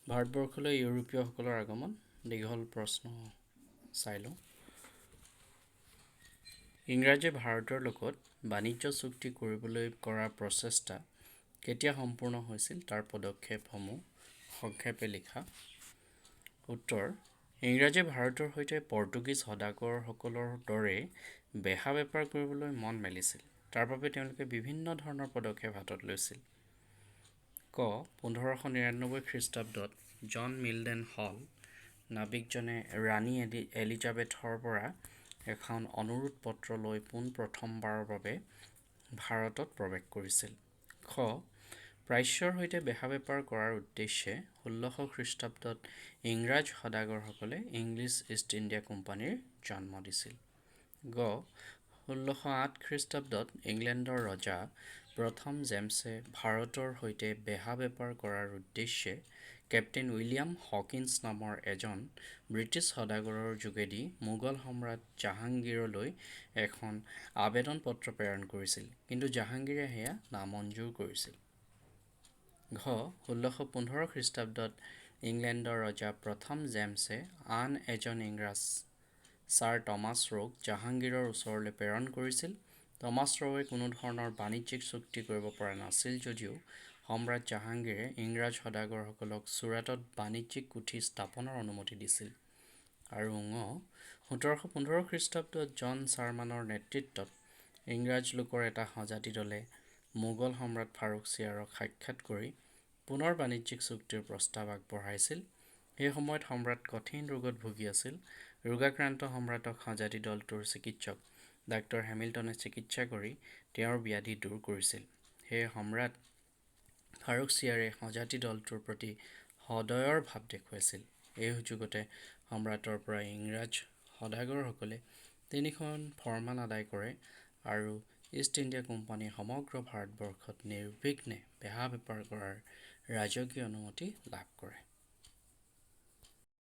ভাৰতবৰ্ষলৈ ইউৰোপীয়সকলৰ আগমন, দীঘল প্ৰশ্ন চাই লওঁ। ইংৰাজে ভাৰতৰ লগত বাণিজ্য চুক্তি কৰিবলৈ কৰা প্ৰচেষ্টা কেতিয়া সম্পূৰ্ণ হৈছিল, তাৰ পদক্ষেপসমূহ সংক্ষেপে লিখা। উত্তৰ, ইংৰাজে ভাৰতৰ সৈতে পৰ্তুগীজ সদাগৰসকলৰ দৰে বেহা বেপাৰ কৰিবলৈ মন মেলিছিল। তাৰ বাবে তেওঁলোকে বিভিন্ন ধৰণৰ পদক্ষেপ হাতত লৈছিল। ক, 1599 খ্ৰীষ্টাব্দত জন মিলডেন হল নাবিকজনে ৰাণী এলিজাবেথৰ পৰা এখন অনুৰোধ পত্ৰ লৈ পোনপ্ৰথমবাৰৰ বাবে ভাৰতত প্ৰৱেশ কৰিছিল। খ, প্ৰাচ্যৰ সৈতে বেহা বেপাৰ কৰাৰ উদ্দেশ্যে 1600 খ্ৰীষ্টাব্দত ইংৰাজ সদাগৰসকলে ইংলিছ ইষ্ট ইণ্ডিয়া কোম্পানীৰ জন্ম দিছিল। গ, 1608 খ্ৰীষ্টাব্দত ইংলেণ্ডৰ ৰজা প্ৰথম জেমছে ভাৰতৰ সৈতে বেহা বেপাৰ কৰাৰ উদ্দেশ্যে কেপ্টেইন উইলিয়াম হকিন্স নামৰ এজন ব্ৰিটিছ সদাগৰৰ যোগেদি মোগল সম্ৰাট জাহাংগীৰলৈ এখন আবেদন পত্ৰ প্ৰেৰণ কৰিছিল, কিন্তু জাহাংগীৰে সেয়া নামঞ্জুৰ কৰিছিল। ঘ, 1615 খ্ৰীষ্টাব্দত ইংলেণ্ডৰ ৰজা প্ৰথম জেমছে আন এজন ইংৰাজ ছাৰ টমাছ ৰ'ক জাহাংগীৰৰ ওচৰলৈ প্ৰেৰণ কৰিছিল। টমাছ ৰ'ৱে কোনো ধৰণৰ বাণিজ্যিক চুক্তি কৰিব পৰা নাছিল যদিও সম্ৰাট জাহাংগীৰে ইংৰাজ সদাগৰসকলক চুৰাটত বাণিজ্যিক কুঠি স্থাপনৰ অনুমতি দিছিল। আৰু ঙ, 1715 খ্ৰীষ্টাব্দত জন চাৰমানৰ নেতৃত্বত ইংৰাজ লোকৰ এটা সঁজাতী দলে মোগল সম্ৰাট ফাৰুক চিয়াৰক সাক্ষাৎ কৰি পুনৰ বাণিজ্যিক চুক্তিৰ প্ৰস্তাৱ আগবঢ়াইছিল। সেই সময়ত সম্ৰাট কঠিন ৰোগত ভুগি আছিল। ৰোগাক্ৰান্ত সম্ৰাটক সঁজাতী দলটোৰ চিকিৎসক ডাক্তৰ হেমিল্টনে চিকিৎসা কৰি তেওঁৰ ব্যাধি দূৰ কৰিছিল। সেয়ে সম্ৰাট ফাৰুক চিয়াৰে সঁজাতী দলটোৰ প্ৰতি সদয়ৰ ভাৱ দেখুৱাইছিল। এই সুযোগতে সম্ৰাটৰ পৰা ইংৰাজ সদাগৰসকলে তিনিখন ফৰমান আদায় কৰে আৰু ইষ্ট ইণ্ডিয়া কোম্পানীয়ে সমগ্ৰ ভাৰতবৰ্ষত নিৰ্বিঘ্নে বেহা বেপাৰ কৰাৰ ৰাজকীয় অনুমতি লাভ কৰে।